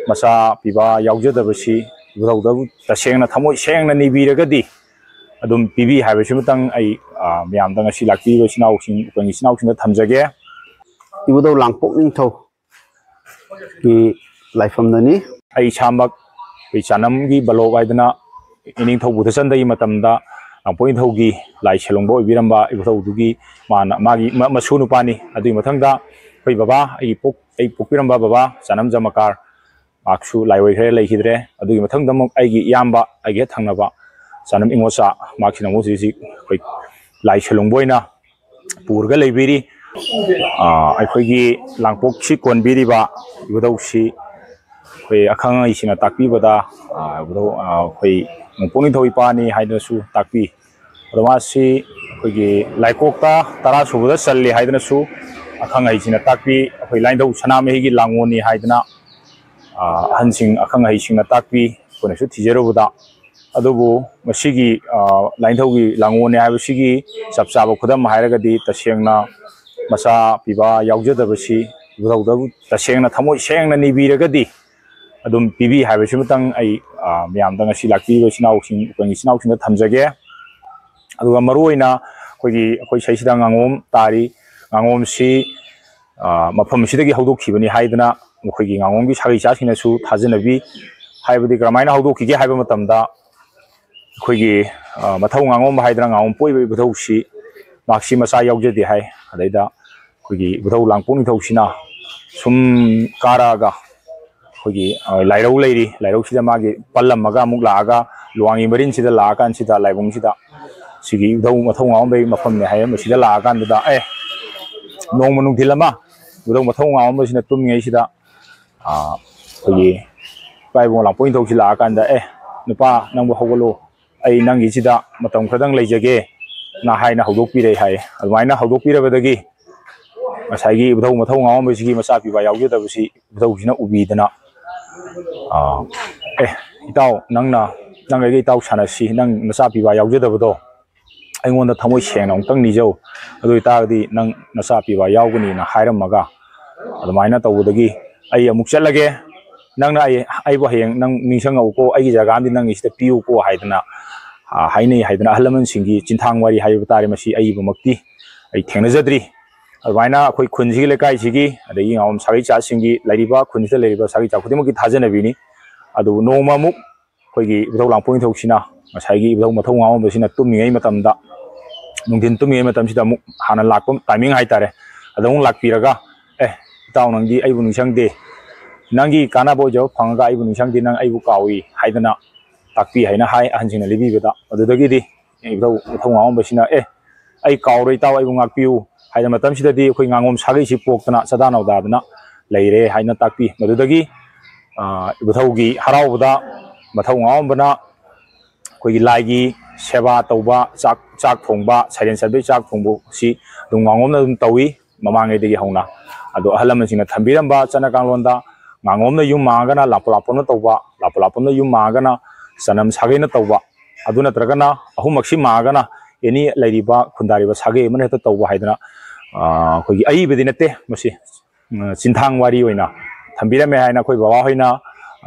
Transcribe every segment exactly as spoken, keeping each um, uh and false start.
ꯃꯆꯥ ꯄꯤꯕ ꯌꯥꯎꯖꯗꯕꯁꯤ ꯏꯕꯨꯙꯧꯗꯕꯨ ꯇꯁꯦꯡꯅ ꯊꯃꯣꯏ ꯁꯦꯡꯅ ꯅꯤꯕꯤꯔꯒꯗꯤ ꯑꯗꯨꯝ ꯄꯤꯕꯤ ꯍꯥꯏꯕꯁꯤꯃꯇꯪ ꯑꯩ, ꯑ, ꯃꯌꯥꯝꯗ, ꯉꯁꯤ ꯂꯥꯛꯄꯤꯔꯤꯕ ꯏꯆꯤꯟ ꯏꯅꯥꯎꯁꯤꯡ, ꯑꯩꯈꯣꯏ ꯏꯆꯤꯟ ꯏꯅꯥꯎꯁꯤꯡꯗ ꯊꯝꯖꯒꯦ꯫ ꯏꯕꯨꯙꯧ ꯂꯥꯡꯄꯣꯛ ꯅꯤꯡꯊꯧꯒꯤ ꯂꯥꯏꯐꯝꯗꯅꯤ꯫ ꯑꯩ ꯏꯁꯥꯃꯛ ꯑꯩꯈꯣꯏ ꯆꯥꯅꯝꯒꯤ ꯕꯂꯣꯛ ꯍꯥꯏꯗꯅ ꯏꯅꯤꯡꯊꯧ ꯕꯨꯙꯆꯟꯗ꯭ꯔꯒꯤ ꯃꯇꯝꯗ ꯂꯥꯡꯄꯣꯛ ꯅꯤꯡꯊꯧꯒꯤ ꯂꯥꯏ ꯁꯦꯜꯍꯣꯡꯕ ꯑꯣꯏꯕꯤꯔꯝꯕ ꯏꯕꯨꯙꯧꯗꯨꯒꯤ ꯃꯥꯅ, ꯃꯥꯒꯤ ꯃ-, ꯃꯁꯨ ꯅꯨꯄꯥꯅꯤ꯫ ꯑꯗꯨꯒꯤ ꯃꯊꯪꯗ ꯑꯩꯈꯣꯏ ꯕꯕꯥ, ꯑꯩꯒꯤ ꯄꯣꯛ-, ꯑꯩ ꯄꯣꯛꯄꯤꯔꯝꯕ ꯕꯕꯥ ꯆꯥꯅꯝ ꯖꯃꯀꯥꯔ, ꯃꯍꯥꯛꯁꯨ ꯂꯥꯏ ꯑꯣꯏꯈ꯭ꯔꯦ, ꯂꯩꯈꯤꯗ꯭ꯔꯦ꯫ ꯑꯗꯨꯒꯤ ꯃꯊꯪꯗ ꯑꯃꯨꯛ ꯑꯩꯒꯤ ꯏꯌꯥꯝꯕ, ꯑꯩꯒꯤ ꯍꯦꯛ ꯊꯪꯅꯕ ꯆꯥꯅꯝ ꯏꯉꯣꯆꯥ, ꯃꯍꯥꯛꯁꯤꯅ ꯑꯃꯨꯛ ꯍꯧꯖꯤꯛ ꯍꯧꯖꯤꯛ ꯑꯩꯈꯣꯏ ꯂꯥꯏ ꯁꯦꯜꯍꯣꯡꯕ ꯑꯣꯏꯅ ꯄꯨꯔꯒ ꯂꯩꯕꯤꯔꯤ꯫ ꯑ, ꯑꯩꯈꯣꯏꯒꯤ ꯂꯥꯡꯄꯣꯛꯁꯤ ꯀꯣꯟꯕꯤꯔꯤꯕ ꯏꯕꯨꯙꯧꯁꯤ ꯑꯩꯈꯣꯏ ꯑꯈꯪ ꯑꯍꯩꯁꯤꯡꯅ ꯇꯥꯛꯄꯤꯕꯗ, ꯑ, ꯏꯕꯨꯙꯧ, ꯑ, ꯑꯩꯈꯣꯏ ꯅꯣꯡꯄꯣꯛ ꯅꯤꯡꯊꯧ ꯏꯄꯥꯅꯤ ꯍꯥꯏꯗꯨꯅꯁꯨ ꯇꯥꯛꯄꯤ꯫ ꯑꯗꯣ ꯃꯥꯁꯤ ꯑꯩꯈꯣꯏꯒꯤ ꯂꯥꯏꯀꯣꯛꯇ ꯇꯔꯥ ꯁꯨꯕꯗ ꯆꯜꯂꯤ ꯍꯥꯏꯗꯨꯅꯁꯨ ꯑꯈꯪ ꯑꯍꯩꯁꯤꯡꯅ ꯇꯥꯛꯄꯤ꯫ ꯑꯩꯈꯣꯏ ꯂꯥꯏꯅꯤꯡꯊꯧ ꯁꯅꯥꯃꯍꯤꯒꯤ ꯂꯥꯡꯒꯣꯜꯅꯤ ꯍꯥꯏꯗꯅ, ꯑ, ꯑꯍꯟꯁꯤꯡ, ꯑꯈꯪ ꯑꯍꯩꯁꯤꯡꯅ ꯇꯥꯛꯄꯤ꯫ ꯑꯩꯈꯣꯏꯅꯁꯨ ꯊꯤꯖꯔꯨꯕꯗ, ꯑꯗꯨꯕꯨ ꯃꯁꯤꯒꯤ, ꯑ, ꯂꯥꯏꯅꯤꯡꯊꯧꯒꯤ ꯂꯥꯡꯒꯣꯜꯅꯤ ꯍꯥꯏꯕꯁꯤꯒꯤ ꯆꯞ ꯆꯥꯕ ꯈꯨꯗꯝ ꯍꯥꯏꯔꯒꯗꯤ, ꯇꯁꯦꯡꯅ ꯃꯆꯥ ꯄꯤꯕ ꯌꯥꯎꯖꯗꯕꯁꯤ ꯏꯕꯨꯙꯧꯗꯕꯨ ꯇꯁꯦꯡꯅ ꯊꯃꯣꯏ ꯁꯦꯡꯅ ꯅꯤꯕꯤꯔꯒꯗꯤ ꯑꯗꯨꯝ ꯄꯤꯕꯤ ꯍꯥꯏꯕꯁꯤꯃꯇꯪ ꯑꯩ, ꯑ, ꯃꯌꯥꯝꯗ, ꯉꯁꯤ ꯂꯥꯛꯄꯤꯔꯤꯕ ꯏꯆꯤꯟ ꯏꯅꯥꯎꯁꯤꯡ, ꯑꯩꯈꯣꯏ ꯏꯆꯤꯟ ꯏꯅꯥꯎꯁꯤꯡꯗ ꯊꯝꯖꯒꯦ꯫ ꯑꯗꯨꯒ ꯃꯔꯨꯑꯣꯏꯅ ꯑꯩꯈꯣꯏꯒꯤ, ꯑꯩꯈꯣꯏ ꯁꯤꯗꯩꯁꯤꯗ ꯉꯥꯉꯣꯝ ꯇꯥꯔꯤ꯫ ꯉꯥꯉꯣꯝꯁꯤ, ꯑ, ꯃꯐꯝ ꯑꯁꯤꯗꯒꯤ ꯍꯧꯗꯣꯛꯈꯤꯕꯅꯤ ꯍꯥꯏꯗꯅ ꯃꯈꯣꯏꯒꯤ ꯉꯥꯉꯣꯝꯒꯤ ꯁꯥꯒꯩ ꯏꯆꯥꯁꯤꯡꯅꯁꯨ ꯊꯥꯖꯅꯕꯤ꯫ ꯍꯥꯏꯕꯗꯤ ꯀꯔꯝꯍꯥꯏꯅ ꯍꯧꯗꯣꯛꯈꯤꯒꯦ ꯍꯥꯏꯕ ꯃꯇꯝꯗ, ꯑꯩꯈꯣꯏꯒꯤ, ꯑ, ꯃꯊꯧ ꯉꯥꯉꯣꯝꯕ ꯍꯥꯏꯗꯅ ꯉꯥꯉꯣꯝ ꯄꯣꯛꯏꯕ ꯏꯕꯨꯙꯧꯁꯤ, ꯃꯍꯥꯛꯁꯤ ꯃꯆꯥ ꯌꯥꯎꯖꯗꯦ ꯍꯥꯏ꯫ ꯑꯗꯩꯗ ꯑꯩꯈꯣꯏꯒꯤ ꯏꯕꯨꯙꯧ ꯂꯥꯡꯄꯣꯛ ꯅꯤꯡꯊꯧꯁꯤꯅ ꯁꯨꯝ ꯀꯥꯔꯛꯑꯒ, ꯑꯩꯈꯣꯏꯒꯤ, ꯑ, ꯂꯥꯏꯔꯧ ꯂꯩꯔꯤ, ꯂꯥꯏꯔꯧꯁꯤꯗ ꯃꯥꯒꯤ ꯄꯜꯂꯝꯃꯒ ꯑꯃꯨꯛ ꯂꯥꯛꯑꯒ, ꯂꯨꯋꯥꯡꯒꯤ ꯃꯔꯤꯟꯁꯤꯗ ꯂꯥꯛꯑꯀꯥꯟꯁꯤꯗ, ꯂꯥꯏꯕꯨꯡꯁꯤꯗ, ꯁꯤꯒꯤ ꯏꯕꯨꯙꯧ ꯃꯊꯧ ꯉꯥꯉꯣꯝꯕꯒꯤ ꯃꯐꯝꯅꯦ ꯍꯥꯏ꯫ ꯃꯁꯤꯗ ꯂꯥꯛꯑꯀꯥꯟꯗꯨꯗ, ꯑꯦ, ꯅꯣꯡꯃ ꯅꯨꯡꯊꯤꯜ ꯑꯃ ꯏꯕꯨꯙꯧ ꯃꯊꯧ ꯉꯥꯉꯣꯝꯕꯁꯤꯅ ꯇꯨꯝꯃꯤꯉꯩꯁꯤꯗ, ꯑ, ꯑꯩꯈꯣꯏꯒꯤ ꯏꯄꯥ ꯏꯕꯨꯡꯉꯣ ꯂꯥꯡꯄꯣꯛ ꯅꯤꯡꯊꯧꯁꯤ ꯂꯥꯛꯑꯀꯥꯟꯗ, "ꯑꯦ, ꯅꯨꯄꯥ, ꯅꯪꯕꯨ ꯍꯧꯒꯠꯂꯣ, ꯑꯩ ꯅꯪꯒꯤꯁꯤꯗ ꯃꯇꯝ ꯈꯔꯗꯪ ꯂꯩꯖꯒꯦ"ꯅ ꯍꯥꯏꯅ ꯍꯧꯗꯣꯛꯄꯤꯔꯛꯏ ꯍꯥꯏ꯫ ꯑꯗꯨꯃꯥꯏꯅ ꯍꯧꯗꯣꯛꯄꯤꯔꯕꯗꯒꯤ ꯉꯁꯥꯏꯒꯤ ꯏꯕꯨꯙꯧ ꯃꯊꯧ ꯉꯥꯉꯣꯝꯕꯁꯤꯒꯤ ꯃꯆꯥ ꯄꯤꯕ ꯌꯥꯎꯖꯗꯕꯁꯤ ꯏꯕꯨꯙꯧꯁꯤꯅ ꯎꯕꯤꯗꯅ, ꯑ, "ꯑꯦ, ꯏꯇꯥꯎ, ꯅꯪꯅ, ꯅꯪ ꯑꯩꯒ ꯏꯇꯥꯎ ꯁꯥꯟꯅꯁꯤ, ꯅꯪ ꯅꯆꯥ ꯄꯤꯕ ꯌꯥꯎꯖꯗꯕꯗꯣ ꯑꯩꯉꯣꯟꯗ ꯊꯃꯣꯏ ꯁꯦꯡꯅ ꯑꯃꯨꯛꯇꯪ ꯅꯤꯖꯧ, ꯑꯗꯨ ꯑꯣꯏꯇꯥꯔꯒꯗꯤ ꯅꯪ ꯅꯆꯥ ꯄꯤꯕ ꯌꯥꯎꯒꯅꯤꯅ" ꯍꯥꯏꯔꯝꯃꯒ, ꯑꯗꯨꯃꯥꯏꯅ ꯇꯧꯕꯗꯒꯤ ꯑꯩ ꯑꯃꯨꯛ ꯆꯠꯂꯒꯦ, "ꯅꯪꯅ ꯑꯩ, ꯑꯩꯕꯨ ꯍꯌꯦꯡ ꯅꯪ ꯅꯤꯡꯁꯤꯡꯉꯛꯎꯀꯣ, ꯑꯩꯒꯤ ꯖꯒꯥ ꯑꯃꯗꯤ ꯅꯪꯒꯤ ꯁꯤꯗ ꯄꯤꯌꯨꯀꯣ" ꯍꯥꯏꯗꯅ, ꯑ, ꯍꯥꯏꯅꯩ ꯍꯥꯏꯗꯅ ꯑꯍꯜ ꯂꯃꯟꯁꯤꯡꯒꯤ ꯆꯤꯟꯊꯥꯡ ꯋꯥꯔꯤ ꯍꯥꯏꯕ ꯇꯥꯔꯦ꯫ ꯃꯁꯤ ꯑꯏꯕꯃꯛꯇꯤ ꯑꯩ ꯊꯦꯡꯅꯖꯗ꯭ꯔꯤ꯫ ꯑꯗꯨꯃꯥꯏꯅ ꯑꯩꯈꯣꯏ ꯈꯨꯟꯁꯤꯒꯤ, ꯂꯩꯀꯥꯏꯁꯤꯒꯤ, ꯑꯗꯒꯤ ꯉꯥꯉꯣꯝ ꯁꯥꯒꯩ ꯆꯥꯁꯤꯡꯒꯤ, ꯂꯩꯔꯤꯕ ꯈꯨꯟꯁꯤꯗ ꯂꯩꯔꯤꯕ ꯁꯥꯒꯩ ꯆꯥ ꯈꯨꯗꯤꯡꯃꯛꯀꯤ ꯊꯥꯖꯅꯕꯤꯅꯤ꯫ ꯑꯗꯨꯕꯨ ꯅꯣꯡꯃ ꯑꯃꯨꯛ ꯑꯩꯈꯣꯏꯒꯤ ꯏꯕꯨꯙꯧ ꯂꯥꯡꯄꯣꯛ ꯅꯤꯡꯊꯧꯁꯤꯅ, ꯉꯁꯥꯏꯒꯤ ꯏꯕꯨꯙꯧ ꯃꯊꯧ ꯉꯥꯉꯣꯝꯕꯁꯤꯅ ꯇꯨꯝꯃꯤꯉꯩ ꯃꯇꯝꯗ, ꯅꯨꯡꯊꯤꯟ ꯇꯨꯝꯃꯤꯉꯩ ꯃꯇꯝꯁꯤꯗ ꯑꯃꯨꯛ ꯍꯥꯟꯅ ꯂꯥꯛꯄ timing ꯍꯥꯏꯇꯥꯔꯦ, ꯑꯗ ꯑꯃꯨꯛ ꯂꯥꯛꯄꯤꯔꯒ, "ꯑꯦ, ꯏꯇꯥꯎ, ꯅꯪꯗꯤ ꯑꯩꯕꯨ ꯅꯤꯡꯁꯤꯡꯗꯦ, ꯅꯪꯒꯤ ꯀꯥꯟꯅꯕ ꯑꯣꯏꯖꯕ ꯐꯪꯉꯒ ꯑꯩꯕꯨ ꯅꯤꯡꯁꯤꯡꯗꯦ, ꯅꯪ ꯑꯩꯕꯨ ꯀꯥꯎꯏ" ꯍꯥꯏꯗꯅ ꯇꯥꯛꯄꯤ ꯍꯥꯏꯅ ꯍꯥꯏ ꯑꯍꯟꯁꯤꯡꯅ ꯂꯤꯕꯤꯕꯗ꯫ ꯑꯗꯨꯗꯒꯤꯗꯤ ꯏꯕꯨꯙꯧ ꯃꯊꯧ ꯉꯥꯉꯣꯝꯕꯁꯤꯅ, "ꯑꯦ, ꯑꯩ ꯀꯥꯎꯔꯣꯏ ꯏꯇꯥꯎ, ꯑꯩꯕꯨ ꯉꯥꯛꯄꯤꯌꯨ" ꯍꯥꯏꯗꯅ ꯃꯇꯝꯁꯤꯗꯗꯤ ꯑꯩꯈꯣꯏ ꯉꯥꯉꯣꯝ ꯁꯥꯒꯩꯁꯤ ꯄꯣꯛꯇꯅ ꯆꯥꯗꯥ ꯅꯥꯎꯗꯥꯗꯅ ꯂꯩꯔꯦ ꯍꯥꯏꯅ ꯇꯥꯛꯄꯤ꯫ ꯃꯗꯨꯗꯒꯤ, ꯑ, ꯏꯕꯨꯙꯧꯒꯤ ꯍꯔꯥꯎꯕꯗ ꯃꯊꯧ ꯉꯥꯉꯣꯝꯕꯅ ꯑꯩꯈꯣꯏꯒꯤ ꯂꯥꯏꯒꯤ ꯁꯦꯕꯥ ꯇꯧꯕ, ꯆꯥꯛ, ꯆꯥꯛ ꯊꯣꯡꯕ, ꯁꯩꯔꯦꯟ ꯆꯟꯕꯒꯤ ꯆꯥꯛ ꯊꯣꯡꯕꯁꯤ ꯑꯗꯨꯝ ꯉꯥꯉꯣꯝꯅ ꯑꯗꯨꯝ ꯇꯧꯏ ꯃꯃꯥꯡꯉꯩꯗꯒꯤ ꯍꯧꯅ꯫ ꯑꯗꯣ ꯑꯍꯜ ꯂꯃꯟꯁꯤꯡꯅ ꯊꯝꯕꯤꯔꯝꯕ ꯆꯠꯅ ꯀꯥꯡꯂꯣꯟꯗ ꯉꯥꯉꯣꯝꯅ ꯌꯨꯝ ꯃꯥꯡꯉꯒꯅ ꯂꯥꯛꯄ ꯂꯥꯛꯄꯝꯅ ꯇꯧꯕ, ꯂꯥꯛꯄ ꯂꯥꯛꯄꯝꯅ ꯌꯨꯝ ꯃꯥꯡꯉꯒꯅ ꯆꯅꯝ ꯁꯥꯒꯩꯅ ꯇꯧꯕ, ꯑꯗꯨ ꯅꯠꯇ꯭ꯔꯒꯅ ꯑꯍꯨꯝꯃꯛꯁꯤ ꯃꯥꯡꯉꯒꯅ ꯑꯦꯅꯤ ꯂꯩꯔꯤꯕ ꯈꯨꯟꯗꯥꯔꯤꯕ ꯁꯥꯒꯩ ꯑꯃꯅ ꯍꯦꯛꯇ ꯇꯧꯕ ꯍꯥꯏꯗꯅ, ꯑ, ꯑꯩꯈꯣꯏꯒꯤ ꯑꯏꯕꯗꯤ ꯅꯠꯇꯦ ꯃꯁꯤ, ꯎꯝ, ꯆꯤꯟꯊꯥꯡ ꯋꯥꯔꯤ ꯑꯣꯏꯅ ꯊꯝꯕꯤꯔꯝꯃꯦ ꯍꯥꯏꯅ ꯑꯩꯈꯣꯏ ꯕꯕꯥ ꯍꯣꯏꯅ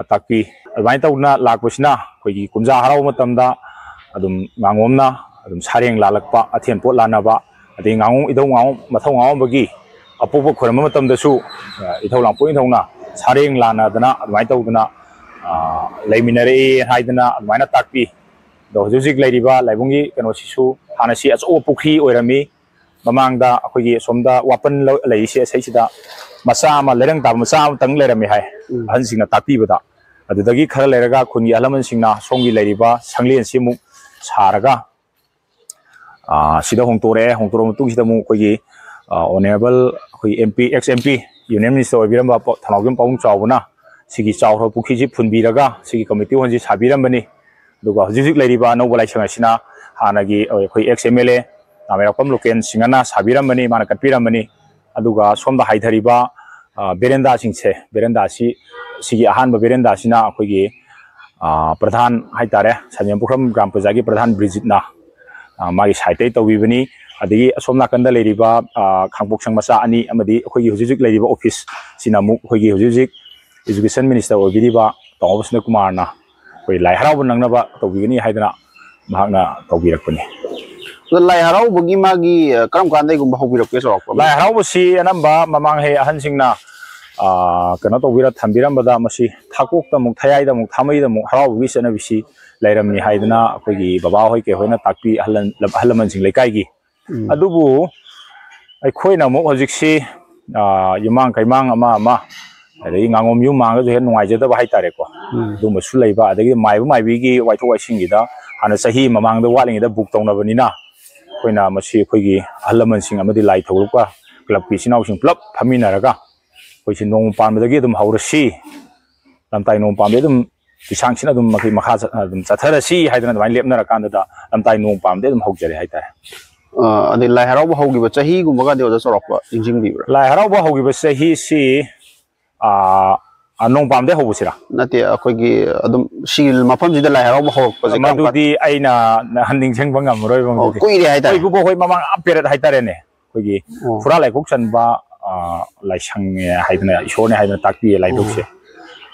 ꯇꯥꯛꯄꯤ꯫ ꯑꯗꯨꯃꯥꯏꯅ ꯇꯧꯗꯅ ꯂꯥꯛꯄꯁꯤꯅ ꯑꯩꯈꯣꯏꯒꯤ ꯀꯨꯝꯖꯥ ꯍꯔꯥꯎꯕ ꯃꯇꯝꯗ ꯑꯗꯨꯝ ꯉꯥꯉꯣꯝꯅ ꯑꯗꯨꯝ ꯁꯥꯔꯦꯡ ꯂꯥꯜꯂꯛꯄ, ꯑꯊꯦꯟ ꯄꯣꯠ ꯂꯥꯟꯅꯕ, ꯑꯗꯩ ꯉꯥꯉꯣꯝ, ꯏꯙꯧ ꯉꯥꯉꯣꯝ, ꯃꯊꯧ ꯉꯥꯉꯣꯝꯕꯒꯤ ꯑꯄꯣꯛꯄ ꯈꯨꯔꯨꯝꯕ ꯃꯇꯝꯗꯁꯨ, ꯑ, ꯏꯙꯧ ꯂꯥꯡꯄꯣꯛ ꯅꯤꯡꯊꯧꯅ ꯁꯥꯔꯦꯡ ꯂꯥꯟꯅꯗꯅ ꯑꯗꯨꯃꯥꯏꯅ ꯇꯧꯗꯅ, ꯑ, ꯂꯩꯃꯤꯟꯅꯔꯛꯏ ꯍꯥꯏꯗꯅ ꯑꯗꯨꯃꯥꯏꯅ ꯇꯥꯛꯄꯤ꯫ ꯑꯗꯣ ꯍꯧꯖꯤꯛ ꯍꯧꯖꯤꯛ ꯂꯩꯔꯤꯕ ꯂꯥꯏꯕꯨꯡꯒꯤ ꯀꯩꯅꯣꯁꯤꯁꯨ ꯍꯥꯟꯅꯁꯤ ꯑꯆꯧꯕ ꯄꯨꯈ꯭ꯔꯤ ꯑꯣꯏꯔꯝꯃꯤ꯫ ꯃꯃꯥꯡꯗ ꯑꯩꯈꯣꯏꯒꯤ ꯑꯁꯣꯝꯗ ꯋꯥꯄꯟ ꯂ-, ꯂꯩꯔꯤꯁꯦ, ꯁꯩꯁꯤꯗ ꯃꯆꯥ ꯑꯃ, ꯂꯩꯔꯪ ꯇꯥꯕ ꯃꯆꯥ ꯑꯃꯇꯪ ꯂꯩꯔꯝꯃꯤ ꯍꯥꯏ, ꯎꯝ꯫ ꯑꯍꯟꯁꯤꯡꯅ ꯇꯥꯛꯄꯤꯕꯗ꯫ ꯑꯗꯨꯗꯒꯤ ꯈꯔ ꯂꯩꯔꯒ ꯈꯨꯟꯒꯤ ꯑꯍꯜ ꯂꯃꯟꯁꯤꯡꯅ ꯁꯣꯝꯒꯤ ꯂꯩꯔꯤꯕ ꯁꯪꯂꯦꯟꯁꯤ ꯑꯃꯨꯛ ꯁꯥꯔꯒ, ꯑ, ꯁꯤꯗ ꯍꯣꯡꯇꯣꯔꯛꯑꯦ꯫ ꯍꯣꯡꯇꯣꯔꯛꯑ ꯃꯇꯨꯡꯁꯤꯗ ꯑꯃꯨꯛ ꯑꯩꯈꯣꯏꯒꯤ, ꯑ, Honourable ꯑꯩꯈꯣꯏ MP, ex MP, Union Minister ꯑꯣꯏꯕꯤꯔꯝꯕ ꯄ-, ꯊꯧꯅꯥꯎꯖꯝ ꯄꯥꯕꯨꯡ ꯆꯥꯎꯕꯅ ꯁꯤꯒꯤ ꯆꯥꯎꯈ꯭ꯔꯕ ꯄꯨꯈ꯭ꯔꯤꯁꯤ ꯐꯨꯟꯕꯤꯔꯒ ꯁꯤꯒꯤ community hall ꯁꯤ ꯁꯥꯕꯤꯔꯝꯕꯅꯤ꯫ ꯑꯗꯨꯒ ꯍꯧꯖꯤꯛ ꯍꯧꯖꯤꯛ ꯂꯩꯔꯤꯕ ꯑꯅꯧꯕ ꯂꯥꯏꯁꯪ ꯑꯁꯤꯅ ꯍꯥꯟꯅꯒꯤ ꯑꯩꯈꯣꯏ ex MLA ꯅꯥꯃꯩꯔꯥꯛꯄꯝ ꯂꯨꯀꯦꯟ ꯁꯤꯡꯍꯅ ꯁꯥꯕꯤꯔꯝꯕꯅꯤ, ꯃꯥꯅ ꯀꯠꯄꯤꯔꯝꯕꯅꯤ꯫ ꯑꯗꯨꯒ ꯁꯣꯝꯗ ꯍꯥꯏꯊꯔꯤꯕ, ꯑ, verandaꯁꯤꯡꯁꯦ, veranda ꯑꯁꯤ, ꯁꯤꯒꯤ ꯑꯍꯥꯟꯕ verandaꯁꯤꯅ ꯑꯩꯈꯣꯏꯒꯤ, ꯑ, ꯄ꯭ꯔꯙꯥꯟ ꯍꯥꯏꯇꯥꯔꯦ, ꯁꯟꯖꯦꯟꯄꯨꯈ꯭ꯔꯝ ꯒ꯭ꯔꯥꯝ ꯄ꯭ꯔꯖꯥꯒꯤ ꯄ꯭ꯔꯙꯥꯟ ꯕ꯭ꯔꯤꯖꯤꯠꯅ, ꯑ, ꯃꯥꯒꯤ sideꯇꯩ ꯇꯧꯕꯤꯕꯅꯤ꯫ ꯑꯗꯒꯤ ꯑꯁꯣꯝ ꯅꯥꯀꯟꯗ ꯂꯩꯔꯤꯕ, ꯑ, ꯈꯥꯡꯄꯣꯛꯁꯪ ꯃꯆꯥ ꯑꯅꯤ ꯑꯃꯗꯤ ꯑꯩꯈꯣꯏꯒꯤ ꯍꯧꯖꯤꯛ ꯍꯧꯖꯤꯛ ꯂꯩꯔꯤꯕ office ꯁꯤꯅ ꯑꯃꯨꯛ ꯑꯩꯈꯣꯏꯒꯤ ꯍꯧꯖꯤꯛ ꯍꯧꯖꯤꯛ Education Minister ꯑꯣꯏꯕꯤꯔꯤꯕ ꯇꯥꯃꯣ ꯕꯁꯟꯇ ꯀꯨꯃꯥꯔꯅ ꯑꯩꯈꯣꯏ ꯂꯥꯏ ꯍꯔꯥꯎꯕ ꯅꯪꯅꯕ ꯇꯧꯕꯤꯒꯅꯤ ꯍꯥꯏꯗꯅ ꯃꯍꯥꯛꯅ ꯇꯧꯕꯤꯔꯛꯄꯅꯤ꯫ ꯑꯗꯣ ꯂꯥꯏ ꯍꯔꯥꯎꯕꯒꯤ ꯃꯥꯒꯤ, ꯑ, ꯀꯔꯝ ꯀꯥꯟꯗꯩꯒꯨꯝꯕ ꯍꯧꯕꯤꯔꯛꯀꯦ, ꯆꯥꯎꯔꯥꯛꯄ? ꯂꯥꯏ ꯍꯔꯥꯎꯕꯁꯤ ꯑꯅꯝꯕ ꯃꯃꯥꯡ ꯍꯦꯛ ꯑꯍꯟꯁꯤꯡꯅ, ꯑ, ꯀꯩꯅꯣ ꯇꯧꯕꯤꯔ ꯊꯝꯕꯤꯔꯝꯕꯗ, ꯃꯁꯤ ꯊꯥꯀꯣꯛꯇ ꯑꯃꯨꯛ, ꯊꯌꯥꯏꯗ ꯑꯃꯨꯛ, ꯊꯥꯃꯩꯗ ꯑꯃꯨꯛ ꯍꯔꯥꯎꯕꯒꯤ ꯆꯠꯅꯕꯤꯁꯤ ꯂꯩꯔꯝꯃꯤ ꯍꯥꯏꯗꯅ ꯑꯩꯈꯣꯏꯒꯤ ꯕꯕꯥꯍꯣꯏ ꯀꯩꯍꯣꯏꯅ ꯇꯥꯛꯄꯤ, ꯑꯍꯜ ꯂꯃꯟꯁꯤꯡ ꯂꯩꯀꯥꯏꯒꯤ꯫ ꯎꯝ꯫ ꯑꯗꯨꯕꯨ ꯑꯩꯈꯣꯏꯅ ꯑꯃꯨꯛ ꯍꯧꯖꯤꯛꯁꯤ, ꯑ, ꯌꯨꯝꯃꯥꯡ ꯀꯩꯃꯥꯡ ꯑꯃ ꯑꯃ, ꯑꯗꯒꯤ ꯉꯥꯉꯣꯝ ꯌꯨꯝ ꯃꯥꯡꯒꯁꯨ ꯍꯦꯛ ꯅꯨꯡꯉꯥꯏꯖꯗꯕ ꯍꯥꯏꯇꯥꯔꯦꯀꯣ꯫ ꯎꯝ꯫ ꯑꯗꯨꯝꯕꯁꯨ ꯂꯩꯕ, ꯑꯗꯒꯤ ꯃꯥꯏꯕ ꯃꯥꯏꯕꯤꯒꯤ ꯋꯥꯏꯊꯣꯛ ꯋꯥꯏꯁꯤꯟꯒꯤꯗ ꯍꯥꯟꯅ ꯆꯍꯤ ꯃꯃꯥꯡꯗ ꯋꯥꯠꯂꯤꯉꯩꯗ book ꯇꯧꯅꯕꯅꯤꯅ, ꯑꯩꯈꯣꯏꯅ ꯃꯁꯤ ꯑꯩꯈꯣꯏꯒꯤ ꯑꯍꯜ ꯂꯃꯟꯁꯤꯡ ꯑꯃꯗꯤ ꯂꯥꯏ ꯊꯧꯒꯠꯄ clubꯀꯤ ꯏꯆꯤꯟ ꯏꯅꯥꯎꯁꯤꯡ ꯄꯨꯂꯞ ꯐꯝꯃꯤꯟꯅꯔꯒ ꯑꯩꯈꯣꯏꯁꯤ ꯅꯣꯡꯃ ꯄꯥꯟꯕꯗꯒꯤ ꯑꯗꯨꯝ ꯍꯧꯔꯁꯤ, ꯂꯝꯇꯥꯏ ꯅꯣꯡꯃ ꯄꯥꯟꯕꯗꯒꯤ ꯑꯗꯨꯝ ꯂꯤꯁꯥꯡꯁꯤꯠꯅ ꯑꯗꯨꯝ ꯃꯈꯩ ꯃꯈꯥ ꯆꯠ-, ꯑꯗꯨꯝ ꯆꯠꯊꯔꯁꯤ ꯍꯥꯏꯗꯅ ꯑꯗꯨꯃꯥꯏꯅ ꯂꯦꯞꯅꯔꯀꯥꯟꯗꯨꯗ ꯂꯝꯇꯥꯏ ꯅꯣꯡꯃ ꯄꯥꯟꯕꯗꯒꯤ ꯑꯗꯨꯝ ꯍꯧꯖꯔꯦ ꯍꯥꯏꯇꯥꯔꯦ꯫ ꯑ, ꯑꯗꯩ ꯂꯥꯏ ꯍꯔꯥꯎꯕ ꯍꯧꯈꯤꯕ ꯆꯍꯤꯒꯨꯝꯕꯒꯗꯤ ꯑꯣꯖꯥ ꯆꯥꯎꯔꯥꯛꯄ ꯅꯤꯡꯁꯤꯡꯕꯤꯕ꯭ꯔꯥ? ꯂꯥꯏ ꯍꯔꯥꯎꯕ ꯍꯧꯈꯤꯕ ꯆꯍꯤꯁꯤ, ꯑ, ꯑ, ꯅꯣꯡ ꯄꯥꯟꯕꯗꯒꯤ ꯍꯧꯕꯁꯤꯔꯥ? ꯅꯠꯇꯦ, ꯑꯩꯈꯣꯏꯒꯤ ꯑꯗꯨꯝ ꯁꯤꯒꯤ ꯃꯐꯝꯁꯤꯗ ꯂꯥꯏ ꯍꯔꯥꯎꯕ ꯍꯧꯔꯛꯄꯁꯦ ꯀꯔꯝ ꯀꯥꯟ-, ꯃꯗꯨꯗꯤ ꯑꯩꯅ ꯅꯤꯡꯁꯤꯡꯕ ꯉꯝꯃꯔꯣꯏꯕ꯫ ꯑꯣ, ꯃꯗꯨꯗꯤ ꯀꯨꯏꯔꯦ ꯍꯥꯏꯇꯥꯔꯦ꯫ ꯑꯩꯈꯣꯏ ꯏꯀꯨꯕꯣꯛ ꯍꯣꯏ ꯃꯃꯥꯡ ꯑꯥ ꯄꯦꯔꯦꯠ ꯍꯥꯏꯇꯥꯔꯦꯅꯦ, ꯑꯩꯈꯣꯏꯒꯤ ꯑꯣ꯫ ꯐꯨꯔꯥ ꯂꯥꯏꯀꯣꯛ ꯆꯟꯕ, ꯑ, ꯂꯥꯏꯁꯪꯅꯦ ꯍꯥꯏꯗꯅ, ꯏꯁꯣꯔꯅꯦ ꯍꯥꯏꯗꯅ ꯇꯥꯛꯄꯤꯌꯦ ꯂꯥꯏꯙꯨꯛꯁꯦ꯫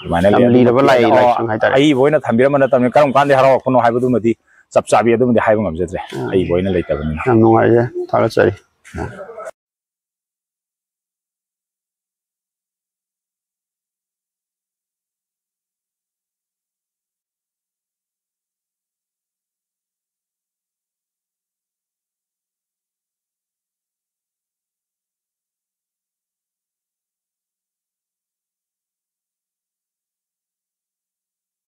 ꯑꯗꯨꯃꯥꯏꯅ ꯌꯥꯝ ꯂꯩ꯫ ꯂꯤꯔꯕ ꯂꯥꯏ ꯑꯗꯨ ꯂꯥꯏꯁꯪ ꯍꯥꯏꯇꯥꯔꯦ꯫ ꯑꯏꯕ ꯑꯣꯏꯅ ꯊꯝꯕꯤꯔꯝꯕ ꯅꯠꯇꯕꯅꯤꯅ ꯀꯔꯝ ꯀꯥꯟꯗ ꯍꯔꯥꯎꯔꯛꯄꯅꯣ ꯍꯥꯏꯕꯗꯨꯃꯗꯤ ꯆꯞ ꯆꯥꯕꯤ ꯑꯗꯨꯃꯗꯤ ꯍꯥꯏꯕ ꯉꯝꯖꯗ꯭ꯔꯦ, ꯎꯝ꯫ ꯑꯏꯕ ꯑꯣꯏꯅ ꯂꯩꯇꯕꯅꯤꯅ꯫ ꯌꯥꯝ ꯅꯨꯡꯉꯥꯏꯖꯔꯦ, ꯊꯥꯒꯠꯆꯔꯤ꯫